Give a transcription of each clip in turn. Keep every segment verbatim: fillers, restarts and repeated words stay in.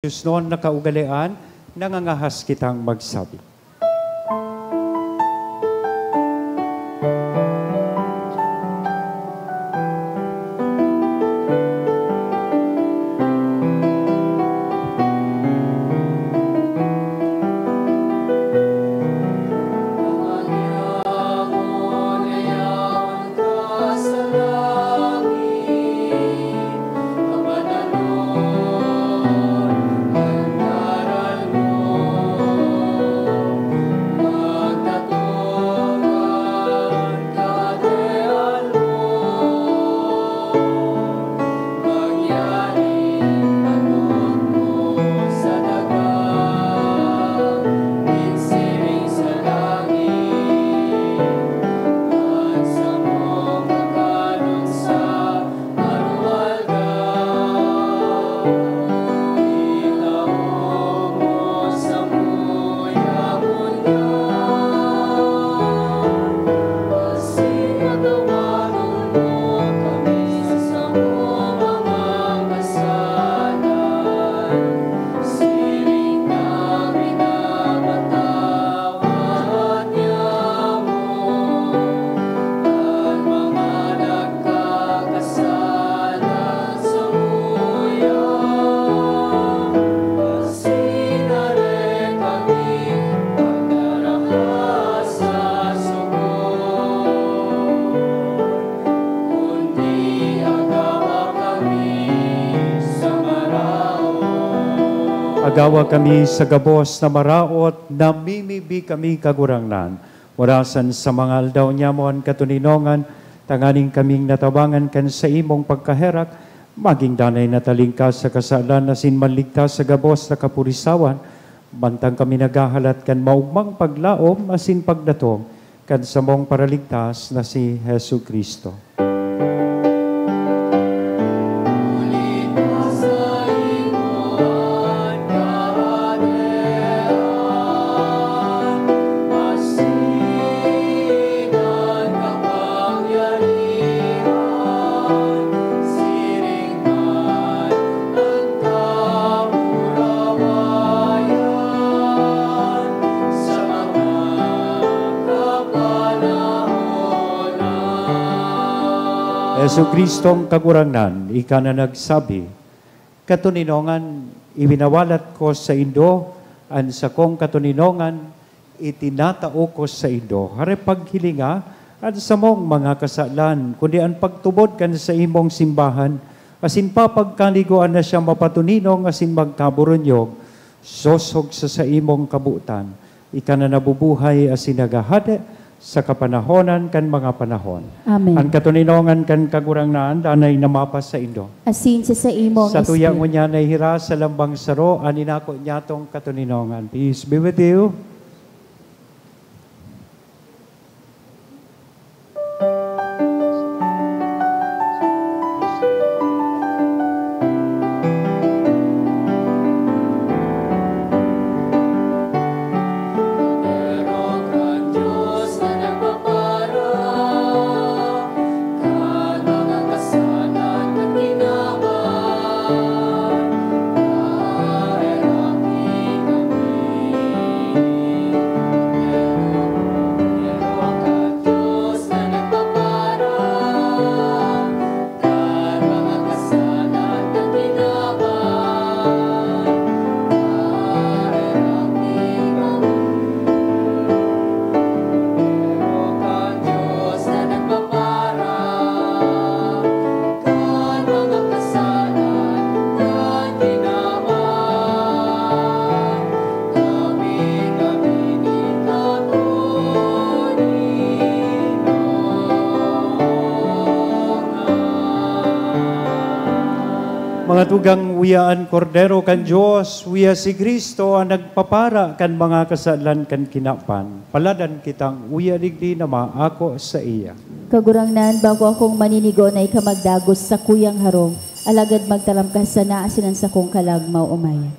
Dios noon na kaugalean, nangangahas kitang magsabi. Agawa kami sa gabos na maraot, namimibi kami, Kagurangnan. Orasan sa mga aldaw niamo an katoninongan, tanganing kaming natabangan kan saimong pagkaherak, magin danay na talingkas sa kasalan asin manligtas sa gabos na kapurisawan, mantang kami naghahalat kan maogmang paglaom asin pagdatong kan samong Paraligtas na si Jesu-Cristo. Jesu-Cristong Kagurangnan, ika na nagsabi, "Katoninongan, iwinawalat ko saindo an sakong katoninongan, itinatao ko saindo." Hare paghilinga an samong mga kasalan, kundi an pagtubod kan saimong simbahan, asin papagkaligoan na siya mapatoninong asin magkaburunyog, sosog sa saimong kabotan. Ika na nabubuhay asin naghahade sa kapanahonan kan mga panahon. Amen. An katoninongan kan Kagurangnan danay na mapasaindo. Asin sa saimong Sa tuya espiritu. Ngunyan nahihiras sa lambang saro an inako niyatong katoninongan. Peace be with you. Mga tugang, uya an Kordero kan Dios, uya si Cristo an nagpapara kan mga kasalan kan kinaban. Paladan kitang uya digdi na maako saiya. Kagurangnan, bako akong maninigo na ika magdagos sa kuyang harong, alagad magtaram ka sana asin an sakong kalag maomayan.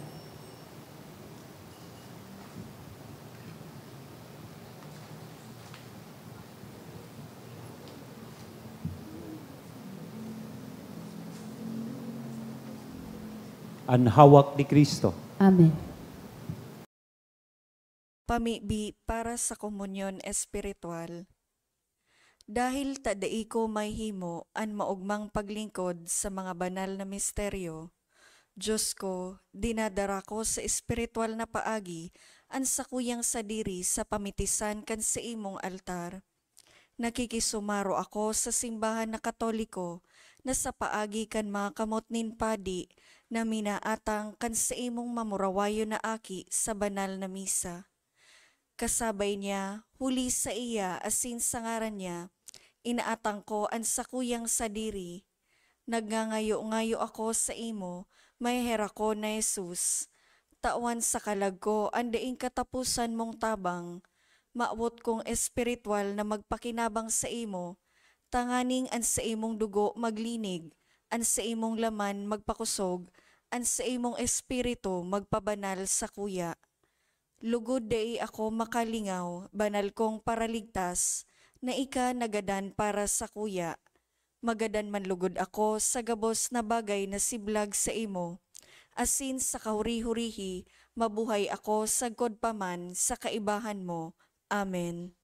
An hawak ni Cristo. Amen. Pamibi para sa komunyon espiritual. Dahil ta dai ko mahihimo an maogmang paglingkod sa mga banal na misteryo, Diyos ko, dinadara ko sa espiritual na paagi an sakuyang sadiri sa pamitisan kan saimong altar. Nakikisumaro ako sa simbahan na Katoliko na sa paagi kan mga kamot nin padi na minaatang kan saimong mamurawayon na aki sa banal na misa. Kasabay niya, huli saiya asin sa ngaran niya, inaatang ko an sakuyang sadiri. Nagngangayo-ngayo ako saimo, maheherakon na Jesus. Tawan sa kalag ko an daing kataposan mong tabang. Mawot kong espiritual na magpakinabang saimo, tanganing an saimong dugo maglinig, an saimong laman magpakosog, an saimong espiritu magpabanal sakuya. Lugod dai ako makalingaw, banal kong Paraligtas, na ika nagadan para sakuya. Magadan man lugod ako sa gabos na bagay na siblag saimo, asin sa kahuri-hurihi mabuhay ako sagkod pa man sa kaibahan mo. Amen.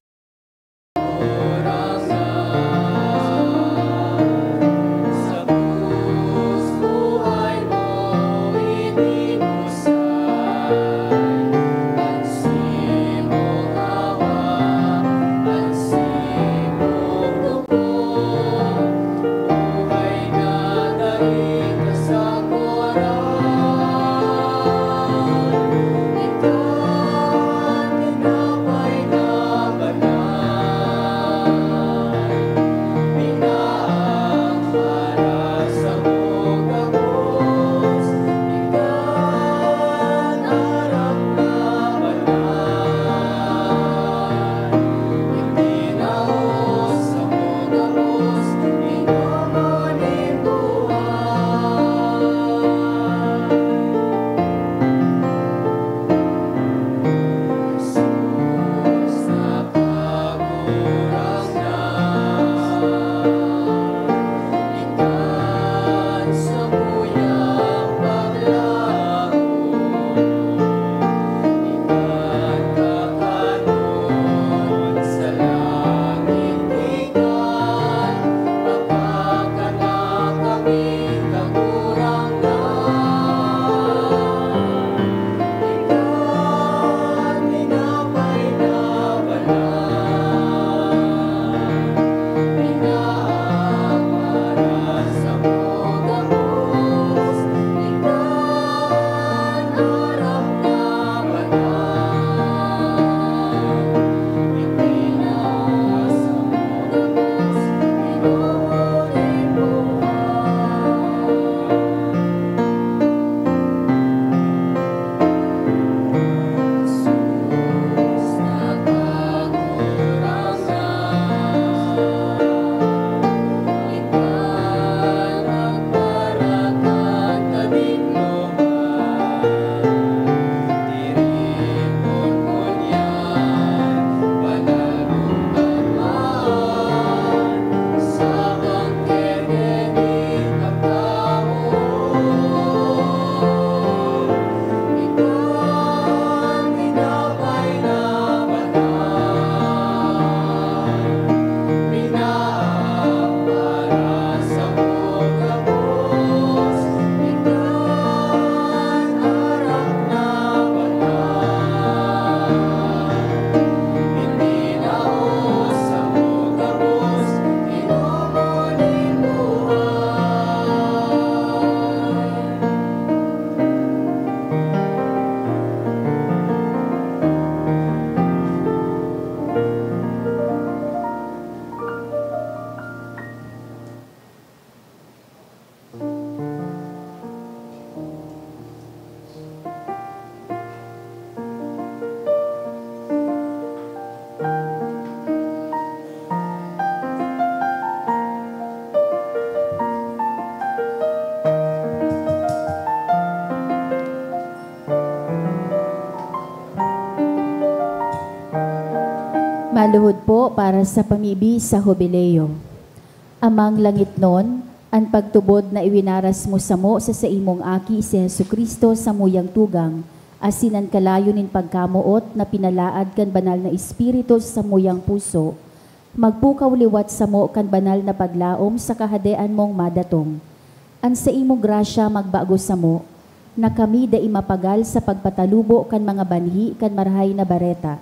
Maluhod po para sa pamibi sa Hubileo. Amang langitnon, An pagtubod na iwinaras mo samo sa saimong Aki, si Jesu-Cristo, samuyang tugang, asin an kalayo nin pagkamoot na pinalaad kan Banal na Espiritu sa samuyang puso, magpukaw liwat samo kan banal na paglaom sa Kahadean mong madatong. An saimong grasya magbago samo, na kami dai mapagal sa pagpatalubo kan mga banhi kan Marahay na Bareta.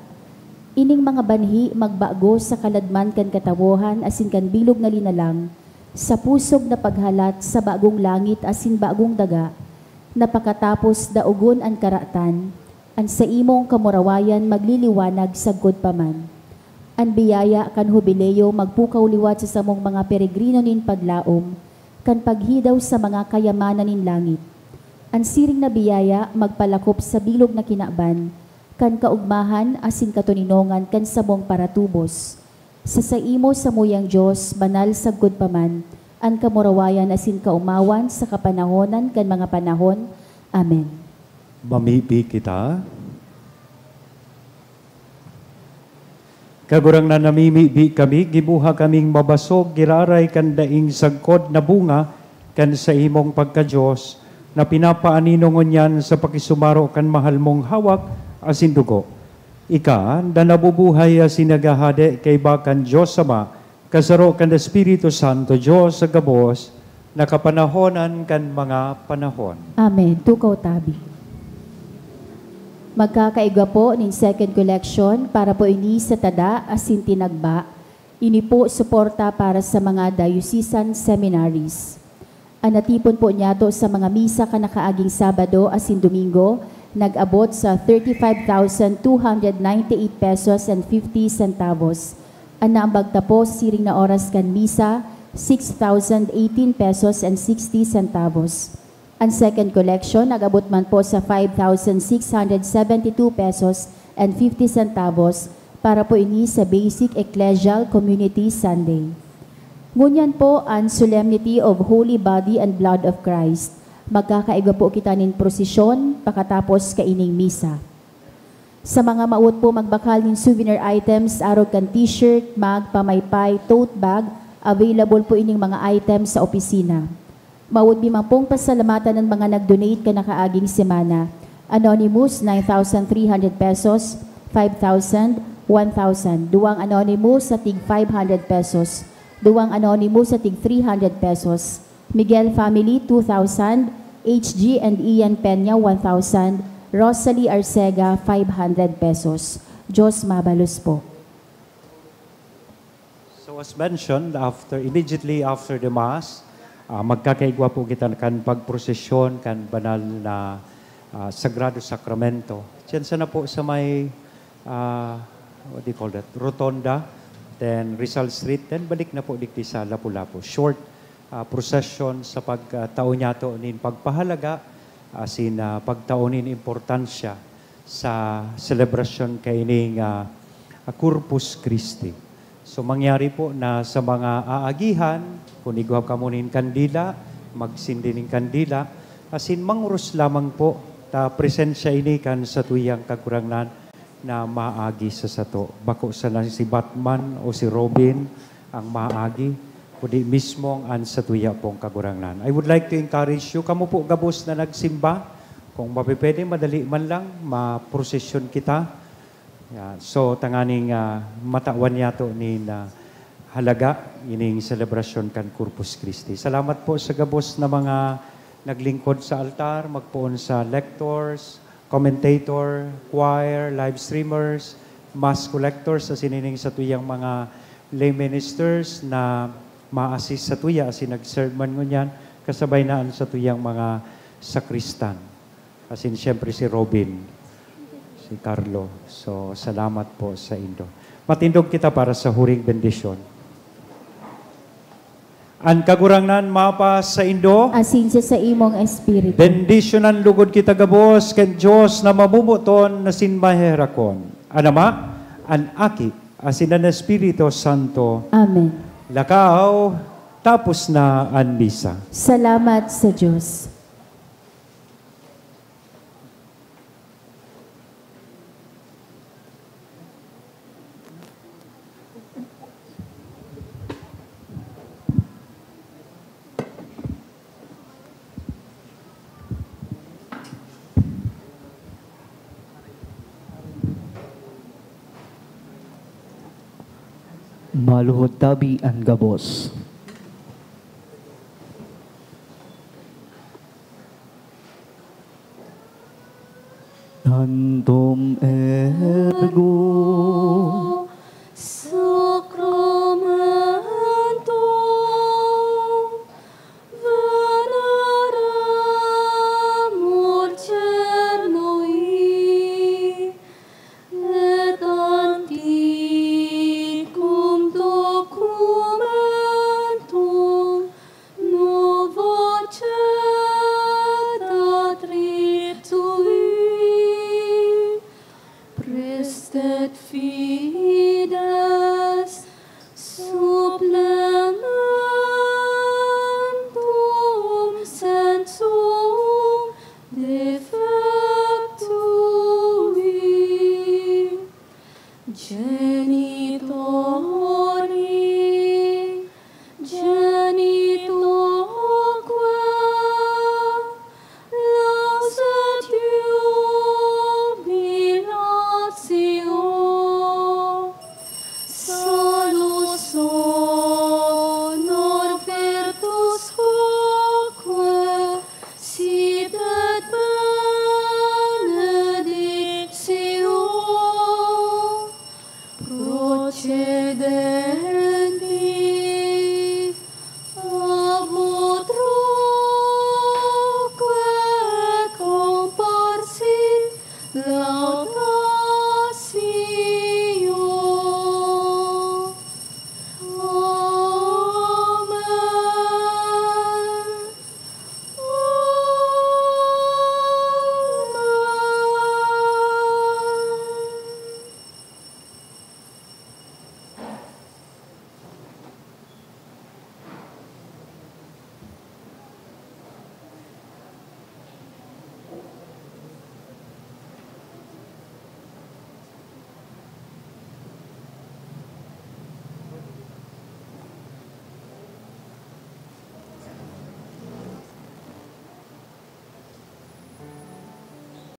Ining mga banhi magbago sa kaladman kan katawohan asin kan bilog na linalang, sa pusog na paghalat sa bagong langit asin bagong daga, na pakatapos daogon an karatan, an saimong kamurawayan magliliwanag sagkod pa man. An biyaya kan Hubileo magpukaw liwat sa samong mga peregrino nin paglaom kan paghidaw sa mga kayamanan nin langit. An siring na biyaya magpalakop sa bilog na kinaban kan kaogmahan asin katoninongan kan samong paratubos. Sa saimo, samuyang Dios, banal sagkod pa man, an kamurawayan asin kaomawan sa kapanahonan kan mga panahon. Amen. Mamibi kita. Kagurangnan, namimibi kami, gibuha kaming mabasog, giraray kan daing sagkod na bunga kan saimong pagka-Dios, na pinapaanino ngunyan sa pakisumaro kan mahal mong hawak asin dugo. Ika, na nabubuhay asin naghahade kaiba kan Dios Ama, kasaro kan Espiritu Santo, Dios sa gabos, na kapanahonan kan mga panahon. Amen. Tukaw tabi. Magkakaigwa po nin second collection para po ini sa tada asin tinagba. Ini po suporta para sa mga diocesan seminaries. An natipon po niyato sa mga misa kan nakaaging Sabado asin Domingo nag-abot sa thirty-five thousand two hundred ninety-eight pesos and fifty centavos. An naambag ta po siring na oras kan misa, six thousand eighteen pesos and sixty centavos. An second collection nag-abot man po sa five thousand six hundred seventy-two pesos and fifty centavos para po ini sa Basic Ecclesial Community Sunday. Ngunyan po an Solemnity of Holy Body and Blood of Christ. Magkakaigwa po kita nin prosesyon pakatapos kaining misa. Sa mga mawot po magbakal nin souvenir items, arog kan t-shirt, mug, pamaypay, tote bag, available po ining mga items sa opisina. Mawot mi man pong pasalamatan an mga nag-donate kan nakaaging semana. Anonymous, nine thousand three hundred pesos, five thousand, one thousand. Duwang anonymous sa tig five hundred pesos. Duwang anonymous sa tig three hundred pesos. Miguel family, two thousand. H G and Ian Peña, one thousand. Rosalie Arcega, five hundred pesos. Diyos mabalos po. So as mentioned, after, immediately after the Mass, ah, magkakaigwa po kita kan pagprosesyon kan banal na, ah, Sagrado Sakramento. Diyan sana po sa may, ah, what do you call that? Rotonda, then Rizal Street, then balik na po digdi sa Lapu-Lapu. Short, ah, procession sa pagtao niyato nin pagpahalaga, asin, ah, pagtao nin importansya sa selebrasyon kaining, ah, Corpus Christi. So, mangyari po na sa mga aagihan, kun igwa kamo nin kandila, magsindi nin kandila, asin manguros lamang po ta presensya ini kan satuyang Kagurangnan na maagi sa sato. Bako sana si Batman o si Robin ang maagi, kundi mismong an satuya pong Kagurangnan. I would like to encourage you, kamo po gabos na nagsimba, kung mapipwede, madali man lang, maprosesyon kita. Yeah. So, tanganing, ah, matawan niyato nin, ah, halaga ining selebrasyon kan Corpus Christi. Salamat po sa gabos na mga naglingkod sa altar, magpoon sa lectors, commentator, choir, live streamers, mass collectors, asin ining satuyang mga lay ministers na ma-assist satuya asin nag-serve man ngunyan, kasabay na an satuyang mga sakristan. Asin siyempre si Robin, si Carlo. So, salamat po sa indo. Matindog kita para sa huring bendisyon. An Kagurangnan mapa saindo. Asin sa saimong espiritu. Bendisyonan lugod kita gabos kan Dios na mamomoton asin maherakon. An Ama, an Aki, asin an Espiritu Santo. Amen. Lakaw, tapos na an misa. Salamat sa Dios. Maluhod tabi an gabos. Tantum ergo. Sacramentum veneremur cernui, et antiquum documentum novo cedat rictui. Prestet